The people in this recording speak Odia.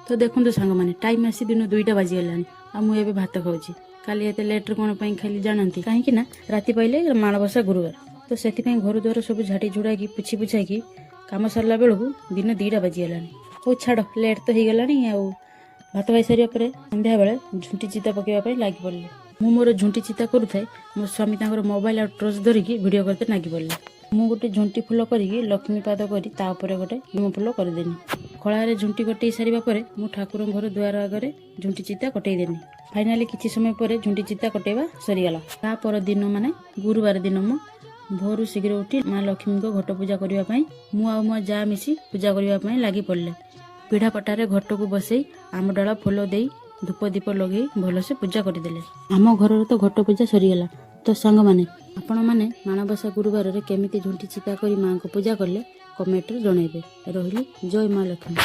ତ ଦେଖନ୍ତୁ ସାଙ୍ଗମାନେ, ଟାଇମ୍ ଆସି ଦିନ 2ଟା ବାଜିଗଲାଣି ଆଉ ମୁଁ ଏବେ ଭାତ ଖାଉଛି। କାଲି ଏତେ ଲେଟ୍ରେ କ'ଣ ପାଇଁ ଖାଲି ଜାଣନ୍ତି? କାହିଁକି ନା ରାତି ପାଇଲେ ମାଣବସା ଗୁରୁବାର। ତ ସେଥିପାଇଁ ଘର ଦ୍ୱାର ସବୁ ଝାଡ଼ି ଝୁଡ଼ାକି, ପୋଛି ପୁଛାକି କାମ ସାରିଲା ବେଳକୁ ଦିନ 2ଟା ବାଜିଗଲାଣି। ହଉ ଛାଡ଼, ଲେଟ୍ ତ ହେଇଗଲାଣି। ଆଉ ଭାତ ଖାଇସାରିବା ପରେ ସନ୍ଧ୍ୟାବେଳେ ଝୁଣ୍ଟି ଚିତା ପକାଇବା ପାଇଁ ଲାଗି ପଡ଼ିଲେ। ମୁଁ ମୋର ଝୁଣ୍ଟି ଚିତା କରୁଥାଏ, ମୋ ସ୍ୱାମୀ ତାଙ୍କର ମୋବାଇଲ ଆଉ ଟର୍ଚ୍ଚ ଧରିକି ଭିଡ଼ିଓ କରତେ ଲାଗି ପଡ଼ିଲେ। ମୁଁ ଗୋଟେ ଝୁଣ୍ଟି ଫୁଲ କରିକି ଲକ୍ଷ୍ମୀ ପାଦ କରି ତା ଉପରେ ଗୋଟେ ନିମ ଫୁଲ କରିଦେନି। ଖଳାରେ ଝୁଣ୍ଟି କଟେଇ ସାରିବା ପରେ ମୁଁ ଠାକୁରଙ୍କ ଘର ଦୁଆର ଆଗରେ ଝୁଣ୍ଟି ଚିତା କଟେଇ ଦେନି। ଫାଇନାଲି କିଛି ସମୟ ପରେ ଝୁଣ୍ଟି ଚିତା କଟେଇବା ସରିଗଲା। ତା ପର ଦିନ ମାନେ ଗୁରୁବାର ଦିନ ମୁଁ ଭୋରୁ ଶୀଘ୍ର ଉଠି ମା ଲକ୍ଷ୍ମୀଙ୍କ ଘଟ ପୂଜା କରିବା ପାଇଁ ମୁଁ ଆଉ ମୋ ଯା ମିଶି ପୂଜା କରିବା ପାଇଁ ଲାଗି ପଡ଼ିଲେ। ପିଢ଼ା ପଟାରେ ଘଟକୁ ବସେଇ, ଆମ୍ବ ଡାଳ ଫୁଲ ଦେଇ, ଧୂପ ଦୀପ ଲଗେଇ ଭଲସେ ପୂଜା କରିଦେଲେ। ଆମ ଘରର ତ ଘଟ ପୂଜା ସରିଗଲା। ତ ସାଙ୍ଗମାନେ, ଆପଣମାନେ ମାଣବସା ଗୁରୁବାରରେ କେମିତି ଝୁଣ୍ଟି ଚିତା କରି ମାଆଙ୍କୁ ପୂଜା କଲେ, କମେଣ୍ଟରେ ଜଣାଇବେ। ରହିଲି, ଜୟ ମା ଲକ୍ଷ୍ମୀ।